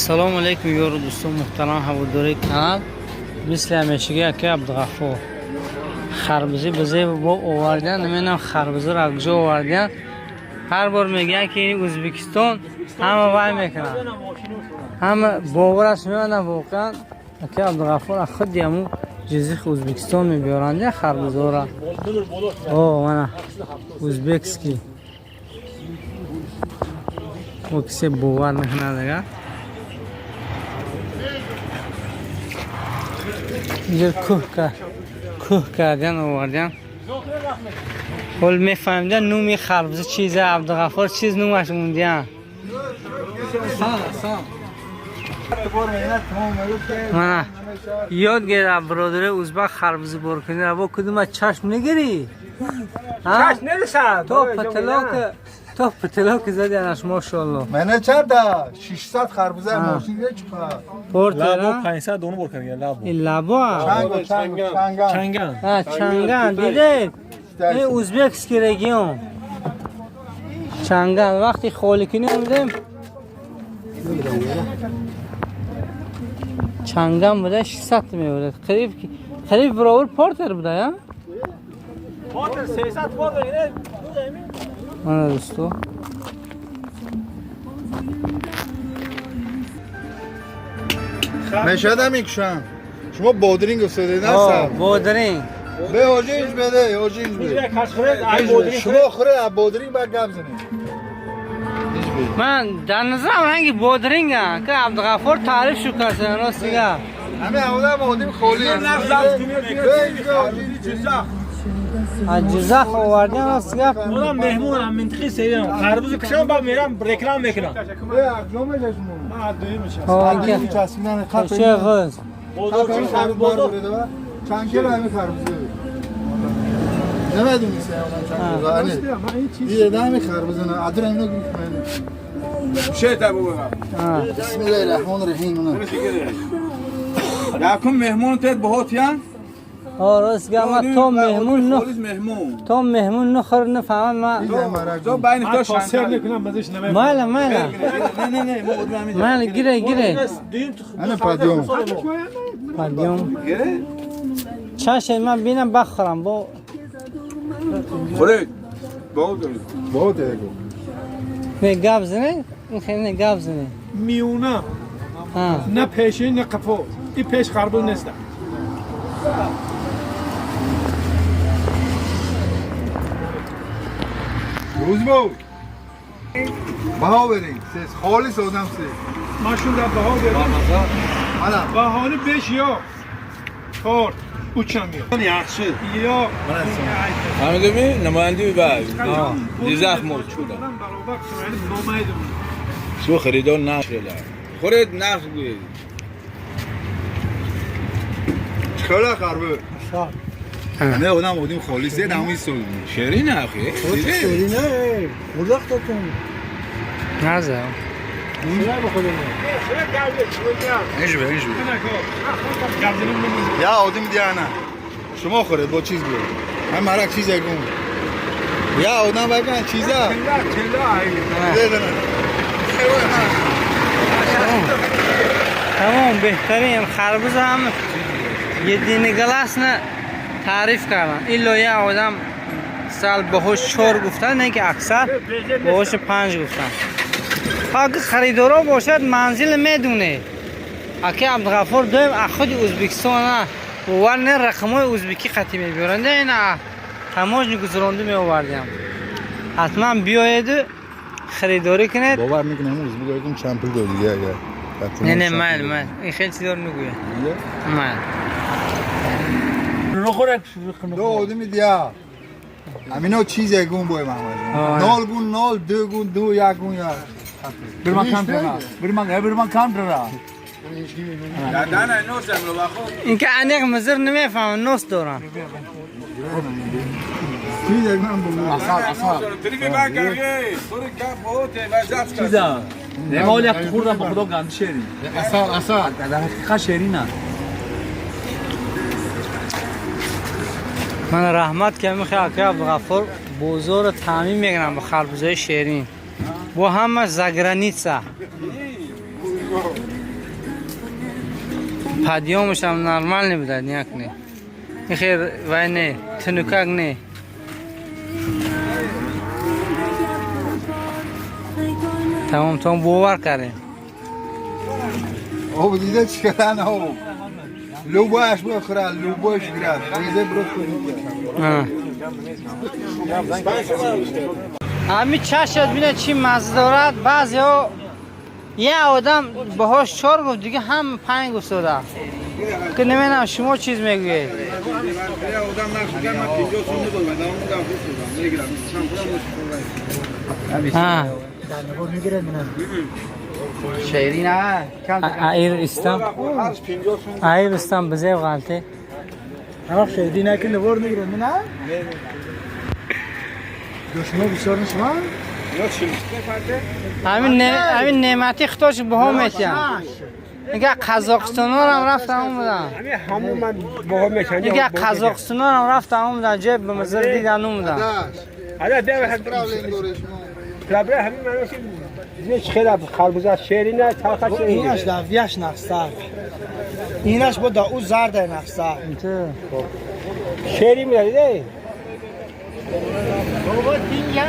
Ассалому алайкум, ёру дӯстон, муҳтарам ҳаводори канал. Мисли ҳамешагӣ ака Абдуғаффор харбузӣ бизеб бо овардан, намедонам харбузаро аз куҷо овардан. Ҳар бор мегӯянд, ки ин Ӯзбекистон, ҳама вай мекунанд, ҳама бовараш меоянд. Воқеан, ака Абдуғаффор аз худи ҳамун Ҷизих, Ӯзбекистон мебиёранд я харбузаро. О, мана узбекский. О, кисе бовар мекунад ага. Инҷо кӯҳ кардан овардан. Ҳол мефаҳмидан нуми харбуза чиза. Абдуғаффор чиз нумаш мондиян. Мана ёд гирад, бародари узбак, харбуза бор кунӣ бо кудума чашм нагирӣ. Чашм нерасад. То потолок, то потолок задианаш, мошоалло. Мана чанда 600 харбуза мошин чуқа. Портера. Лабо 500 дона бор кардем, лабо. Ин лабо. Чанго, чанго, чанган. Чанган. А, Чанган, дидед? Ин узбекский регион. Чанган вақти холӣ кунӣ омадем. Чанган буда 600 меорад. Қариб қариб баробар портер буда, я? Портер 300 бор мегирад. Мана, дӯсто. Мешадам икшан. Шумо бодринг уфтодед, О, на? бодринг. Бе ҳоҷинж беде, ҳоҷинж бе. Шумо хӯре, а бодринг ба гап занед. Ман дар назарам ранги бодринг, ка Абдуғаффор таъриф шу кард, рости гап. Ҳамин одам одим холӣ. Аз Ҷизах овардем, рости гап. Одам меҳмонам, минтиқи сеюм. Харбузу кушам, баъд мерам реклам мекунам. Бе акҷо меша шумо? О, инки Часпидан қап. Чӣ ғыз. Бозор. Чанд кило ҳамин харбуза? Намедонисти одам чанд кило? Ане. Дида ҳамин харбуза на, адр ҳамина гуфт. Бисмиллаҳир раҳмонир раҳим. Якум меҳмон тед баҳотиян. О, рост гап, ман то меҳмон ну Холис меҳмон. То меҳмон нухӯр, нафаҳмад ман. То байни то Сер мекунам, мазаш намекунам. Майла, майла. Не, не, не, мо одам ҳамин. Майла, гире, гире. Ана падём. Падём. Гире? Чашм ман бинам, бахӯрам бо. Хӯред. Баҳот доред. Бо дего. Не гап зане, ин хеле не гап зане. Миёна. А. На пеши, на қафо. И пеш харбуз нест. Рӯз бо. Баҳо берин. Сез холис одам сез. Ман шун дар баҳо берам. Мана. Баҳони беш ё. Чор. Учам ё. Яхши. Ё. Фаҳмидами? Намояндаи бай. Ҷизах мурчуда. Баробар номайдум. Шу харидор нашуда. Хӯред, нақш гӯед. Чикора харбуз? Не одам одим холис, зед ҳамин сол. Ширин ахи. Наза. Инж бе, инж бе. Я одим диана. Шумо хӯред бо чиз биё. Ман марак чиз ягум. Я одам баган чиза. Зедана. Тамом, беҳтарин харбуз ҳам единогласно таъриф карданд. Илло як одам сал баҳош чор гуфтанд, не ки аксар баҳоши панҷ гуфтанд. Аги харидоро бошад, манзил медонед. Аки Абдуғаффор доим аз худи Ӯзбекистон, бовар не, рақамҳои узбекӣ қатӣ мебиёранд. Ина таможни гузаронда меовардем. Ҳатман биёеду харидорӣ кунед. Бовар мекунам, узбек ягум чанд пул дод дига агар. Не, не, майл, майл. Ин хеле чизор мегӯяд. Майл. Ду одими дия. Амино чиз ягум бой Маҳмад. Нол гун нол, ду гун ду, як гун як. Bir man kam bir man, bir man kam дара. Ин ки аниқ мизир намефаҳмам, нос дорам. Чиз ягум бо. Асал, асал. Чиза. Не мол як хӯрдам, ба худо ганди шерин. Асал, асал. Дар ҳақиқат шерин аст. Ман раҳмат, ки ҳамин хел ака Абдуғаффор бозорро таъмин мекунам бо харбузаи шерин. Бо ҳама заграница. Подъём аш ҳам нормальный буда, няк не. Хер вай не, тунукак не. Тамом, тамом, бовар кардем. Об дида чӣ кардан об. Любояш бихӯрад, любояш гирад. Резе бихӯрид. Ҳами чашад бина чӣ мазза дорад. Баъзеҳо як одам баҳош чор гуфт, дига ҳама панҷ гуфтода. Ки намедонам шумо чиз мегӯед. Одам нахӯрда, ман 50 сом медодам, давом мегирам. Аир истам. Аир истам бизев ғалте. Ҳақ шеъри накунӣ вор мегирад на? Душман бисёр нишма? Ҳамин неъмати худош баҳо метиҳанд. Нига Қазоқистонорам рафтам омадам. Нига Қазоқистонорам рафтам омадам, ҷой ба мазир дидан омадам. Инаш давяш нақсар. Инаш бо да ӯ зарда нақсар. Шери медади? Бобо динга.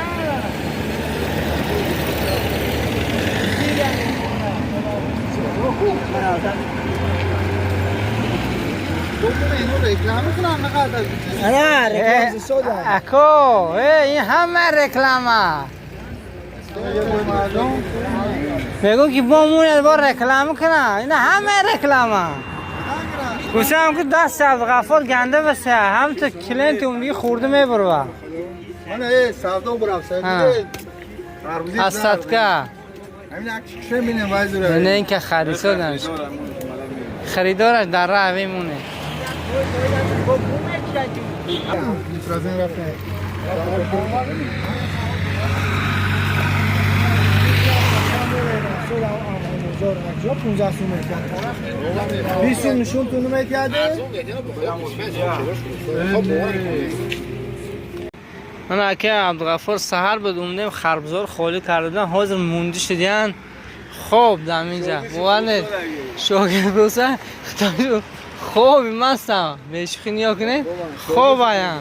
Ана реклам сода. Ако, ин ҳама реклама. Мегӯм ки бо мунад бо реклама кунам. Ина ҳама реклама. Гуфтам ки даст Абдуғаффор ганда баса, ҳам ту клиент умдиги хӯрда мебурва. Мана э савдо бурав, савдо. Аз садка. Ҳамин як шиша бинем вайзура. Не ин ки харидораш. Харидораш дар роҳ мемоне. Нитроген рафта. Ҷо 15 сум мекард. 20 сум нишон ту намекард. Ман ака Абдуғаффор саҳар буд умдем харбузор холӣ карда будам, ҳозир мунди шудиян. Хоб дам инҷа. Бовар нест. Шогирд боса, худошу хоби мастам. Мешухи ниё кунед? Хоб аям.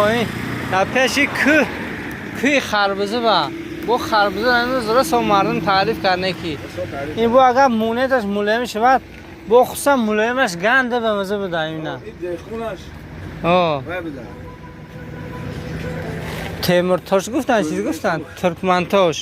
Ой, дар пеши кӯҳ, кӯҳи харбуза ба. Бо харбуза имрӯз расо мардум таъриф кард ки. Ин бо агар мунеташ мулоим шавад, бо хусусан мулоимаш ганда ба маза буда ина. Темуртош гуфтанд, чиз гуфтанд? Туркмантош.